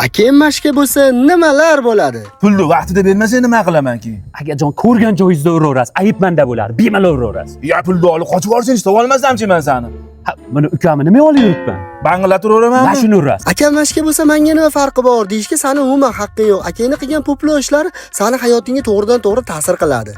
Akang mashka bo'lsa nimalar bo'ladi? Pulni vaqtida bermasang nima qilaman keyin? Akajon, ko'rgan joyingizda uraverasiz, ayib manda bo'ladi, bemalol uraverasiz. Ya pulni olib qochib yuborsang to'lolmasamchi man seni. Ha, buni ukamni nima olib yuribman? Bang'illatib uravermanmi? Mana shuni urasiz. Akam mashka bo'lsa menga nima farqi bor deyishga sani umuman haqqing yo'q. Akangni qilgan poplo ishlari sani hayotingga to'g'ridan to'g'ri ta'sir qiladi.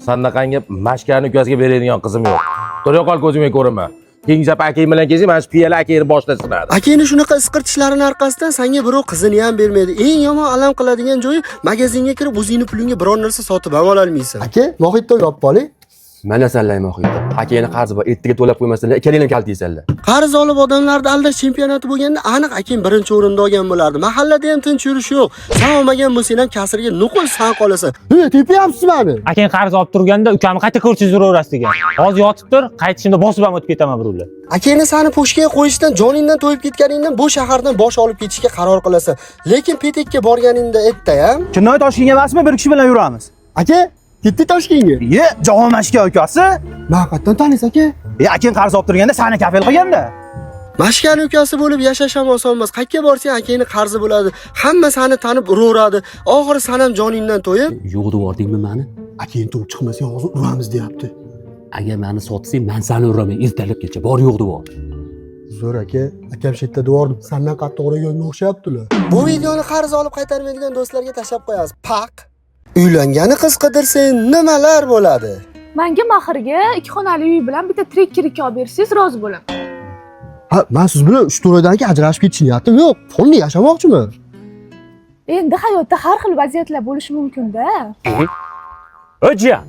Sandaqangi mashkani ukasiga beradigan qizim yo'q. Tur yo'qol, ko'zimga ko'rinma. Keyingi safar akang bilan kelsang, mana shu piyola akangni boshida sinadi. Akangni shunaqa isqirtishlarini orqasidan senga birov qizini ham bermaydi. Eng yomon alam qiladigan joyi, magazinga kirib o'zingni pulingga biror narsa sotib ham ololmaysan. Aka, mohitda yopib oling. Mana sanlay mohiyda. Akangni qarzi bor, ertaga to'lab qo'ymasalar, ikkalanglar kalta yeysanlar. Qarz olib odamlarni aldash chempionati bo'lganda aniq akang birinchi o'rinda olgan bo'lardi. Mahallada ham tinch yurish yo'q. San olmagan bo'lsang ham kasrga nuqul san qolasan. Hey, tepyapsiz mani. Akang qarz olib turganda ukamni qayta ko'rsangiz uraverasiz degan. Hozir yotib tur, qaytishimda bosib ham o'tib ketaman birovlar. Akangni sani pochkaga qo'yishdan joningdan to'yib ketganingdan bu shahardan bosh olib ketishga qaror qilasan. Lekin Petekka borganingda erta-ham, Chinoy Toshkentga emasmi, bir kishi bilan yuramiz. Aka, ketdik Toshkentga. Ye, Jahon mashka ukasi. Men qayerdan taniysiz, aka? E, akang qarz olib turganda sani kafil qilganda. Mashkani ukasi bo'lib yashash ham oson emas. Qayerga borsang akangni qarzi bo'ladi. Hamma sani tanib uraveradi. Oxiri san ham joningdan to'yib, Yo'q devordingmi mani? Akang to'p chiqmasa hozir uramiz deyapti. Agar mani sotsang, man sani uraman ertalabgacha. Bor yo'q devor. Zo'r aka, akam shu yerda devordim. Sandan qattiq uraganga o'xshayaptilar. Bu videoni qarz olib qaytarmaydigan do'stlarga tashlab qo'yamiz. Paq. Uylangani qiz qidirsang nimalar bo'ladi? Manga mahrga ikki xonali uy bilan bitta trekker ikki olib bersangiz rozi bo'laman. Ha, men siz bilan 3-4 oydan keyin ajrashib ketish niyatim yo'q. Polni yashamoqchiman. Endi hayotda har xil vaziyatlar bo'lishi mumkin-da. O'jiya,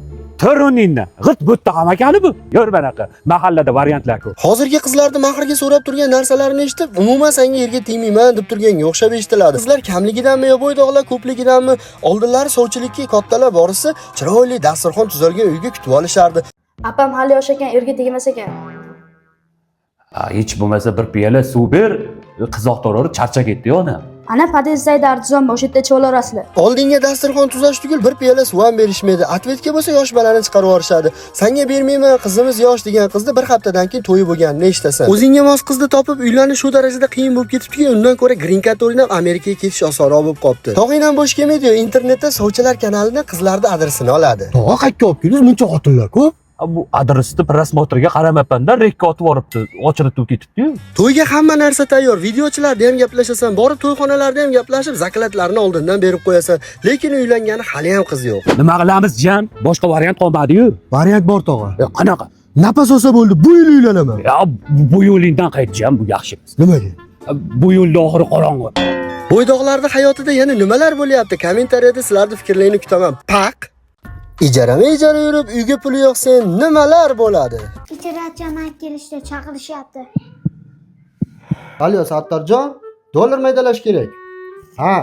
tur o'rningdan. G'irt bo'tta ham akani bu. Yur manaqa. Mahallada variantlar ko'p. Hozirgi qizlarni mahrga so'rab turgan narsalarini eshitib, umuman senga erga tegmayman deb turganga o'xshab eshitiladi. Qizlar kamligidanmi yo bo'ydoqlar ko'pligidanmi, oldinlari sovchilikka kattalar borisa, chiroyli dasturxon tuzalgan uyga kutib olishardi. Apam hali yosh ekan, erga tegmas ekan. Ha, hech bo'lmasa bir piyola suv ber. Qizoq to'rori charchab ketdi onam. Ana podyezdda arzon bor, o'sha yerda ichib olaverasizlar. Oldinga dasturxon tuzash tugul bir piyola suv ham berishmaydi. Atvetga bo'lsa yosh bolani chiqarib yuborishadi. Senga bermayman, qizimiz yosh degan qizni bir haftadan keyin to'yi bo'lganini eshitasan. O'zingga mos qizni topib uylanish shu darajada qiyin bo'lib ketibdiki, undan ko'ra green card o'ynab Amerikaga ketish osonroq bo'lib qolibdi. Tog'ing ham bo'sh kelmaydi, internetda sovchilar kanalidan qizlarni adresini oladi. Tog'a, qayerga olib keldingiz? Muncha xotinlar ko'p. Ha, bu adresni просмотр ga qaramabman-da, rekka otib yuboribdi, ochiritib ketibdi-yu. To'yga hamma narsa tayyor. Videochilarda ham gaplashasan, borib to'yxonalarda ham gaplashib, zaklatlarni oldindan berib qo'yasan. Lekin uylangani hali ham qiz yo'q. Nima qilamiz, jiyan? Boshqa variant qolmadi-yu. Variant bor, tog'a. E, qanaqa? Napas olsa bo'ldi, bu yil uylanaman. Ya bu yo'lingdan qayt, jiyan, bu yaxshi emas. Nimaga? Bu yo'lda oxiri qorong'i. Bo'ydoqlarda hayotida yana nimalar bo'lyapti? Kommentariyada sizlarning fikrlaringni kutaman. Paq. Ijarama ijara yurib, uyga puli yo'q sen nimalar bo'ladi? Kecha kelishdi, chaqirishyapti. Alo, Sattorjon, dollar maydalash kerak. Ha,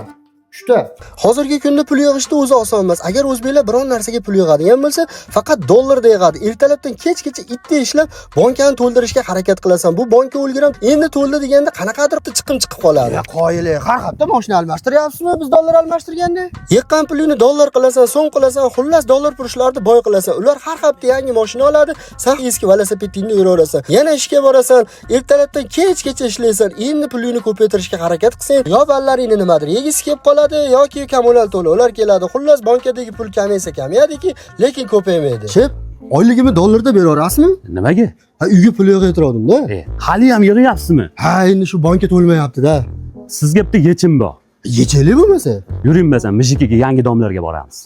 uchta. Hozirgi kunda pul yig'ishni o'zi oson emas. Agar o'zbeklar biron narsaga pul yig'adigan bo'lsa, faqat dollarda yig'adi. Ertalabdan kechgacha itdek ishlab, bankani to'ldirishga harakat qilasan. Bu banka o'lgiram, endi to'ldi deganda qanaqadir bitta chiqim chiqib qoladi. Ya qoyili, har hafta mashina almashtiryapsizmi biz dollar almashtirganda? Yiqqan pulingni dollar qilasan, so'm qilasan, xullas dollar purushlarni boy qilasan. Ular har hafta yangi mashina oladi, san eski velosipedingda yuraverasan. Yana ishga borasan, ertalabdan kechgacha ishlaysan. Endi pulingni ko'paytirishga harakat qilsang, yo ballaringni nimadir yegisi kelib qoladi yoki kommunal to'lovlar keladi. Xullas bankadagi pul kamaysa kamayadiki, lekin ko'paymaydi. Shep, oyligimni dollarda beraverasizmi? Nimaga? Ha, uyga pul yig'aytirgandim-da. E, hali ham yig'yapsizmi? Ha, endi shu banka to'lmayapti-da. Sizga bitta yechim bor. Yechaylik bo'lmasa. Yuring masalan, Mijikiga yangi domlarga boramiz.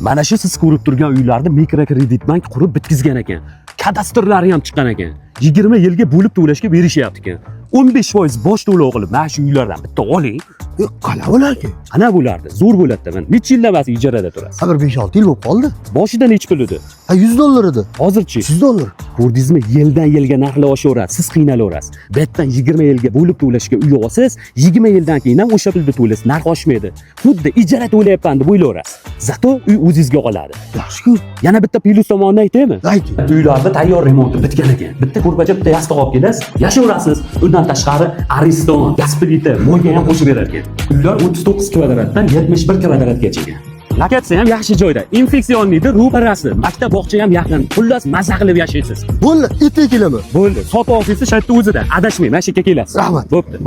Mana shu siz ko'rib turgan uylarni mikrokredit bank qurib bitkizgan ekan. Kadastrlari ham chiqqan ekan. 20 yilga bo'lib to'lashga berishyapti ekan. 15% bosh to'lov qilib mana shu uylardan bitta oling. E, qala bo'larki? Ana bo'lardi, zo'r bo'ladida. Mana necha yildan beri ijarada turasiz? Ha, bir 5-6 yil bo'lib qoldi. Boshida necha pul edi? Ha, 100 dollar edi. Hozirchi? 100 dollar. Ko'rdingizmi? Yildan yilga narxlar oshaveradi, siz qiynalaverasiz. Bu yerdan 20 yilga bo'lib to'lashga uy olsangiz, 20 yildan keyin ham o'sha pulni to'laysiz, narx oshmaydi. Xuddi ijara to'layapman deb o'ylayverasiz. Zato uy o'zingizga qoladi. Yaxshi-ku. Yana bitta plyus tomonini aytaymi? Ayting. Uylarda tayyor remonti bitgan ekan. Bitta ko'rpacha, bitta yostiq olib kelasiz, yashayverasiz. Undan tashqari Ariston, gaz plita, moyga ham qo'shib berar ekan. Uylar 39 kvadratdan 71 kvadratgacha ekan. Lokatsiya ham yaxshi joyda. Infeksioniydi ro'parasi, maktab bog'cha ham yaqin. Xullas, maza qilib yashaysiz. Bo'ldi, ertaga kelaman. Bo'ldi. Sotib olsangiz shu yerda o'zida. Adashmang, mana shu yerga kelasiz. Rahmat. Bo'pti.